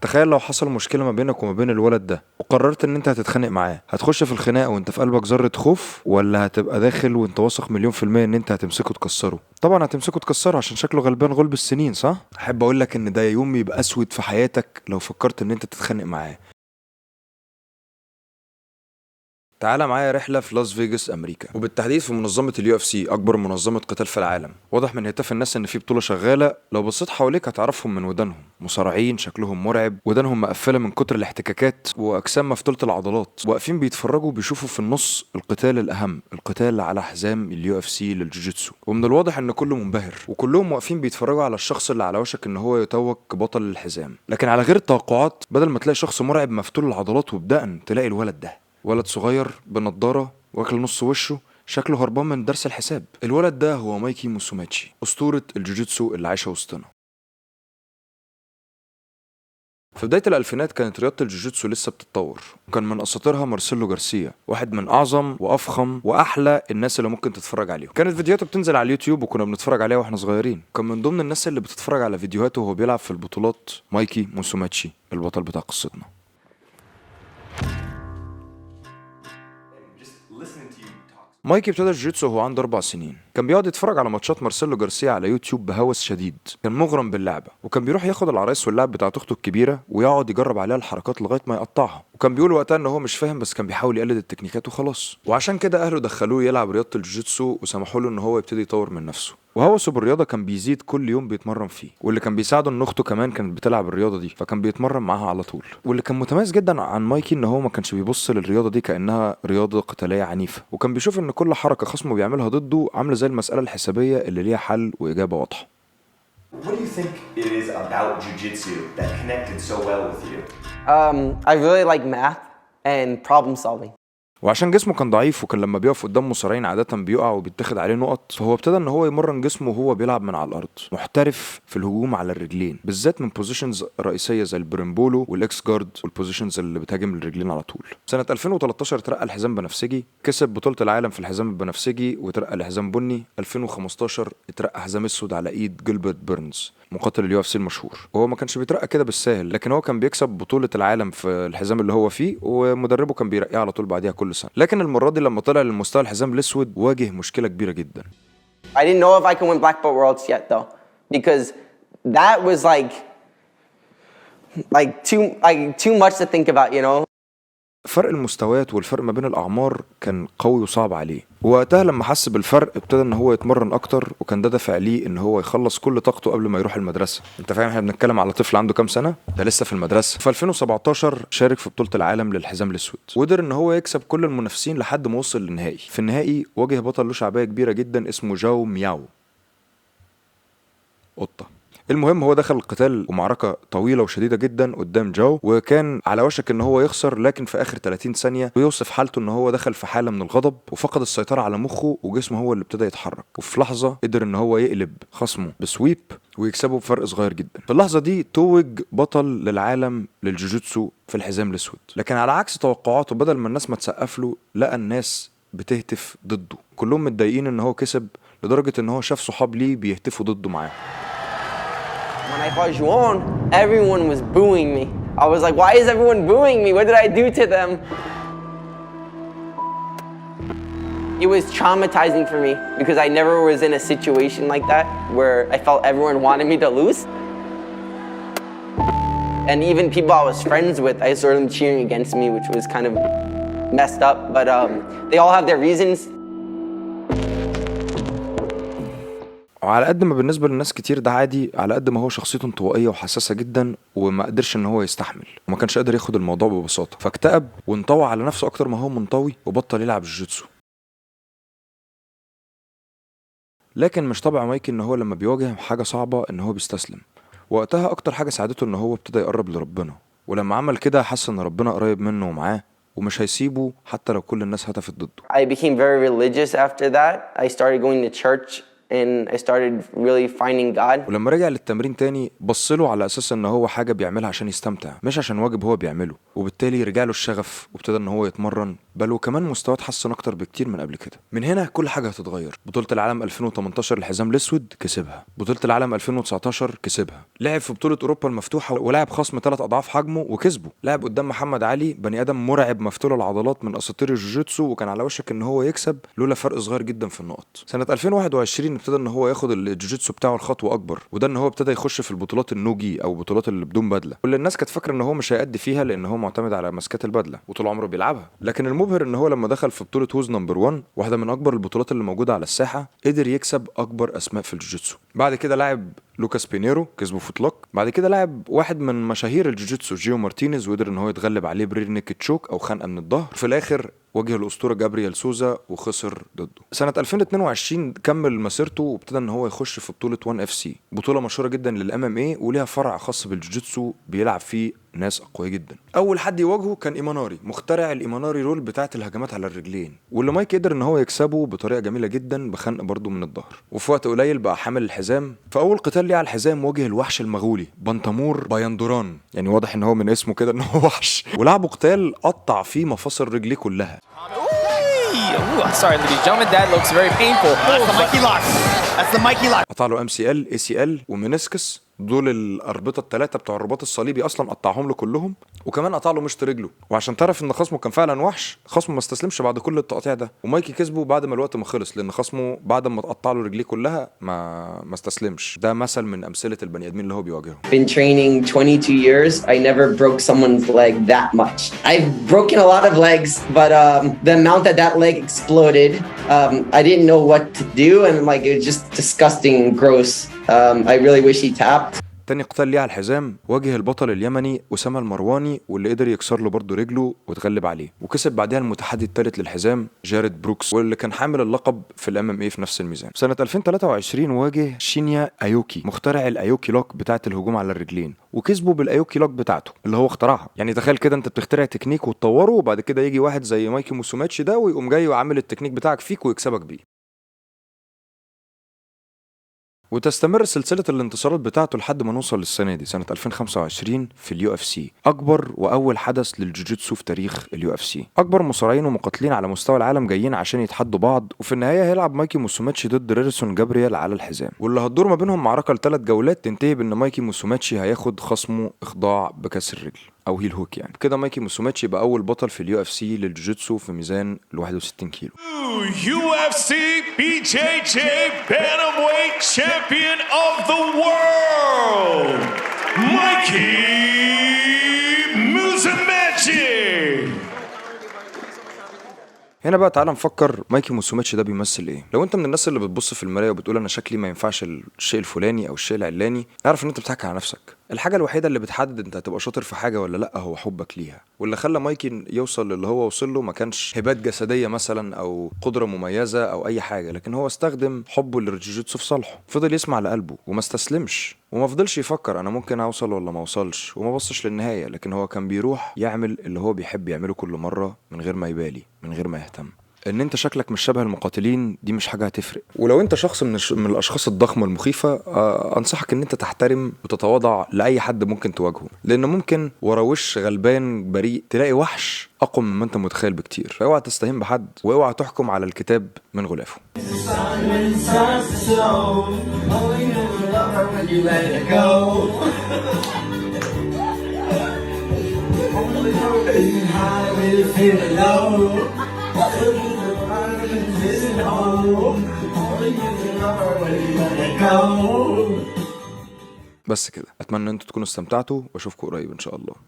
تخيل لو حصل مشكلة ما بينك وما بين الولد ده وقررت ان انت هتتخانق معاه، هتخش في الخناقة وانت في قلبك ذرة خوف، ولا هتبقى داخل وانت واثق مليون في المية ان انت هتمسكه تكسره؟ طبعا هتمسكه تكسره عشان شكله غلبان غلب السنين، صح؟ احب اقول لك ان ده يوم يبقى اسود في حياتك لو فكرت ان انت تتخانق معاه. تعالى معايا رحلة في لاس فيجاس أمريكا، وبالتحديد في منظمة ال UFC، أكبر منظمة قتال في العالم. واضح من هتاف الناس إن في بطولة شغالة، لو بصيت حواليك هتعرفهم من ودانهم، مصارعين شكلهم مرعب، ودانهم مقفلة من كتر الاحتكاكات، وأجسام مفتولة العضلات، واقفين بيتفرجوا بيشوفوا في النص القتال الأهم، القتال على حزام ال UFC للجوجيتسو. ومن الواضح إن كله منبهر، وكلهم واقفين بيتفرجوا على الشخص اللي على وشك إن هو يتوج كبطل الحزام. لكن على غير التوقعات، بدل ما تلاقي شخص مرعب مفتول العضلات وبدقن، تلاقي الولد ده، ولد صغير بنضارة واكل نص وشه، شكله هربان من درس الحساب. الولد ده هو مايكي موسوماتشي، أسطورة الجوجيتسو اللي عايشة وسطنا. في بداية الألفينات كانت رياضة الجوجيتسو لسه بتتطور، وكان من أساطيرها مارسيلو جارسيا، واحد من أعظم وأفخم وأحلى الناس اللي ممكن تتفرج عليهم. كانت فيديوهاته بتنزل على اليوتيوب وكنا بنتفرج عليها واحنا صغيرين. كان من ضمن الناس اللي بتتفرج على فيديوهاته وهو بيلعب في البطولات مايكي موسوماتشي، البطل بتاع قصتنا. مايكي ابتدى الجوجيتسو وهو عنده 4 سنين، كان بيقعد يتفرج على ماتشات مارسيلو جارسيا على يوتيوب بهوس شديد، كان مغرم باللعبة، وكان بيروح ياخد العرايس واللعب بتاعت اخته الكبيرة ويقعد يجرب عليها الحركات لغاية ما يقطعها، وكان بيقول وقتها ان هو مش فاهم، بس كان بيحاول يقلد التكنيكات وخلاص. وعشان كده اهله دخلوه يلعب رياضة الجوجيتسو وسمحوا له ان هو يبتدي يطور من نفسه، وهوسه بالرياضة كان بيزيد كل يوم بيتمرن فيه، واللي كان بيساعده ان اخته كمان كانت بتلعب الرياضة دي، فكان بيتمرن معاها على طول. واللي كان متميز جدا عن مايكي ان هو ما كانش بيبص للرياضة دي كانها رياضة قتالية عنيفة، وكان بيشوف ان كل حركة خصمه بيعملها ضده عامله زي المسالة الحسابيه اللي ليها حل واجابه واضحة. What do you think it is about jiu-jitsu that connected so well with you? I really like math and problem solving. وعشان جسمه كان ضعيف وكان لما بيقف قدام مصارعين عادة بيقع وبيتاخد عليه نقط، فهو ابتدى ان هو يمرن جسمه وهو بيلعب من على الارض، محترف في الهجوم على الرجلين، بالذات من positions رئيسية زي البرمبولو وال X guard وال positions اللي بتهاجم الرجلين على طول. سنة 2013 ترقى الحزام بنفسجي، كسب بطولة العالم في الحزام البنفسجي وترقى لحزام بني. 2015 اترقى حزام اسود على ايد جيلبرت بيرنز، مقاتل ال UFC المشهور. وهو ما كانش بيترقى كده بالساهل، لكن هو كان بيكسب بطولة العالم في الحزام اللي هو فيه، ومدربه كان بيرقيه على طول بعديها كل سنة. لكن المرة دي لما طلع للمستوى الحزام الاسود واجه مشكلة كبيرة جدا. I didn't know if I could win Black Belt Worlds yet though, because that was like too much to think about, you know. فرق المستويات والفرق ما بين الأعمار كان قوي وصعب عليه، ووقتها لما حس بالفرق ابتدى ان هو يتمرن اكتر، وكان ده دافع ليه ان هو يخلص كل طاقته قبل ما يروح المدرسة. انت فاهم احنا بنتكلم على طفل عنده كام سنة؟ ده لسه في المدرسة. في 2017 شارك في بطولة العالم للحزام الاسود، وقدر ان هو يكسب كل المنافسين لحد ما وصل للنهائي. في النهائي واجه بطل له شعبية كبيرة جدا اسمه جاو مياو، قطة. المهم هو دخل القتال ومعركة طويلة وشديدة جدا قدام جاو، وكان على وشك ان هو يخسر، لكن في اخر 30 ثانية بيوصف حالته ان هو دخل في حالة من الغضب وفقد السيطرة على مخه وجسمه هو اللي ابتدى يتحرك، وفي لحظة قدر ان هو يقلب خصمه ب sweep ويكسبه بفرق صغير جدا. في اللحظة دي توج بطل للعالم للجوجيتسو في الحزام الاسود، لكن على عكس توقعاته بدل ما الناس ما تسقف له لقى الناس بتهتف ضده، كلهم متضايقين ان هو كسب، لدرجة ان هو شاف صحاب ليه بيهتفوا ضده معاه. When I fought João, everyone was booing me. I was like, why is everyone booing me? What did I do to them? It was traumatizing for me because I never was in a situation like that where I felt everyone wanted me to lose. And even people I was friends with, I saw them cheering against me, which was kind of messed up. But they all have their reasons. وعلى قد ما بالنسبة للناس كتير ده عادي، على قد ما هو شخصيته انطوائية وحساسة جدا وما قدرش ان هو يستحمل، وما كانش قادر ياخد الموضوع ببساطة، فاكتئب وانطوى على نفسه اكتر ما هو منطوي، وبطل يلعب جوجيتسو. لكن مش طبع مايكي ان هو لما بيواجه حاجة صعبة ان هو بيستسلم. وقتها اكتر حاجة ساعدته ان هو ابتدى يقرب لربنا، ولما عمل كده حس ان ربنا قريب منه ومعاه ومش هيسيبه حتى لو كل الناس هتفت ضده. I became very religious after that. I started going to church and I started really finding God. ولما رجع للتمرين تاني بص له على اساس ان هو حاجة بيعملها عشان يستمتع، مش عشان واجب هو بيعمله، وبالتالي رجع له الشغف وابتدى ان هو يتمرن، بل وكمان مستواه اتحسن اكتر بكتير من قبل كده. من هنا كل حاجة هتتغير. بطوله العالم 2018 الحزام الاسود كسبها، بطوله العالم 2019 كسبها، لعب في بطوله اوروبا المفتوحة ولعب خصم 3 اضعاف حجمه وكسبه، لعب قدام محمد علي بني ادم مرعب مفتول العضلات من اساطير الجوجيتسو، وكان على وشك ان هو يكسب لولا فرق صغير جدا في النقط. سنة 2021 ابتدى ان هو ياخد الجوجيتسو بتاعه الخطوة اكبر، وده ان هو ابتدى يخش في البطولات ال no-gi او بطولات اللي بدون بدله، واللي الناس كانت فاكره ان هو مش هيأدي فيها لان هو معتمد على مسكات البدلة وطول عمره بيلعبها. لكن المبهر ان هو لما دخل في بطوله Who's Number 1، واحدة من اكبر البطولات اللي موجودة على الساحة، قدر يكسب اكبر اسماء في الجوجيتسو. بعد كده لعب لوكاس بينيرو كسبه footlock، بعد كده لعب واحد من مشاهير الجوجيتسو جيو مارتينيز وقدر ان هو يتغلب عليه ب rear naked choke او خنقه من الظهر. في الاخر واجه الاسطورة جابرييل سوزا وخسر ضده. سنة 2022 كمل مسيرته وابتدى ان هو يخش في بطوله 1 FC، بطوله مشهورة جدا لل MMA وليها فرع خاص بالجوجيتسو بيلعب فيه ناس اقوياء جدا. اول حد يواجهه كان ايماناري، مخترع الايماناري roll بتاعه الهجمات على الرجلين، واللي مايك قدر ان هو يكسبه بطريقة جميلة جدا بخنق برضه من الظهر، وفي وقت قليل بقى حامل الحزام. في اول قتال ليه على الحزام واجه الوحش المغولي بنتامور بايندوران، يعني واضح ان هو من اسمه كده ان هو وحش، ولعبوا قتال قطع فيه مفاصل رجليه كلها. Ooh, sorry, ladies and gentlemen, that looks very painful. That's the Mikey lock. That's the Mikey lock. قطع له MCL، ACL و meniscus، دول الاربطه الثلاثة بتوع الرباط الصليبي اصلا قطعهم له كلهم، وكمان قطع له مشط رجله. وعشان تعرف ان خصمه كان فعلا وحش، خصمه ما استسلمش بعد كل التقطيع ده، ومايكي كسبه بعد ما الوقت ما خلص، لان خصمه بعد ما اتقطع له رجليه كلها ما استسلمش. ده مثل من امثلة البني ادمين اللي هو بيواجههم. Been training 22 years. I never broke someone's leg that much. I've broken a lot of legs, but the amount that that leg exploded, I didn't know what to do, and like it was just disgusting and gross. I really wish he tapped. تاني قتال ليه على الحزام واجه البطل اليمني أسامة المرواني، واللي قدر يكسر له برضه رجله وتغلب عليه، وكسب بعدها المتحدي الثالث للحزام جاريد بروكس، واللي كان حامل اللقب في ال MMA في نفس الميزان. سنة 2023 واجه شينيا ايوكي، مخترع ال Aoki lock بتاعة الهجوم على الرجلين، وكسبه بال Aoki lock بتاعته اللي هو اخترعها. يعني تخيل كده انت بتخترع تكنيك وتطوره، وبعد كده يجي واحد زي مايكي موسوماتشي ده ويقوم جاي وعامل التكنيك بتاعك فيك ويكسبك بيه. وتستمر سلسلة الانتصارات بتاعته لحد ما نوصل للسنة دي سنة 2025 في ال UFC، أكبر وأول حدث للجوجيتسو في تاريخ ال UFC. أكبر مصارعين ومقاتلين على مستوى العالم جايين عشان يتحدوا بعض، وفي النهاية هيلعب مايكي موسوماتشي ضد ريرسون جابرييل على الحزام، واللي هتدور ما بينهم معركة لثلاث جولات تنتهي بإن مايكي موسوماتشي هياخد خصمه إخضاع بكسر الرجل أو heel hook. يعني كده مايكي موسوماتشي يبقى أول بطل في ال UFC للجوجيتسو في ميزان ال 61 كيلو. UFC BJJ Bantamweight Champion of the World, Mikey Musumeci. هنا بقى تعالى نفكر مايكي موسوماتشي ده بيمثل ايه. لو انت من الناس اللي بتبص في المراية وبتقول انا شكلي ما ينفعش الشيء الفلاني او الشيء العلاني، اعرف ان انت بتضحك على نفسك. الحاجة الوحيدة اللي بتحدد انت هتبقى شاطر في حاجة ولا لا هو حبك ليها. واللي خلى مايكي يوصل للي هو وصل له ما كانش هبات جسدية مثلا او قدره مميزة او اي حاجة، لكن هو استخدم حبه للجوجيتسو في صالحه، فضل يسمع لقلبه وما استسلمش، وما فضلش يفكر انا ممكن اوصل ولا ما اوصلش، وما بصش للنهاية، لكن هو كان بيروح يعمل اللي هو بيحب يعمله كل مرة من غير ما يبالي، من غير ما يهتم. ان انت شكلك مش شبه المقاتلين دي مش حاجة هتفرق. ولو انت شخص من الاشخاص الضخمة المخيفة، انصحك ان انت تحترم وتتواضع لاي حد ممكن تواجهه، لان ممكن ورا وش غلبان بريء تلاقي وحش اقوى مما انت متخيل بكتير. فاوعى تستهين بحد، واوعى تحكم على الكتاب من غلافه. When it starts to snow, only you love her when you let her go. Only know you high when you're feeling low. Only you can love her when you let her go. بس كده، اتمنى ان انتوا تكونوا استمتعتوا، واشوفكم قريب ان شاء الله.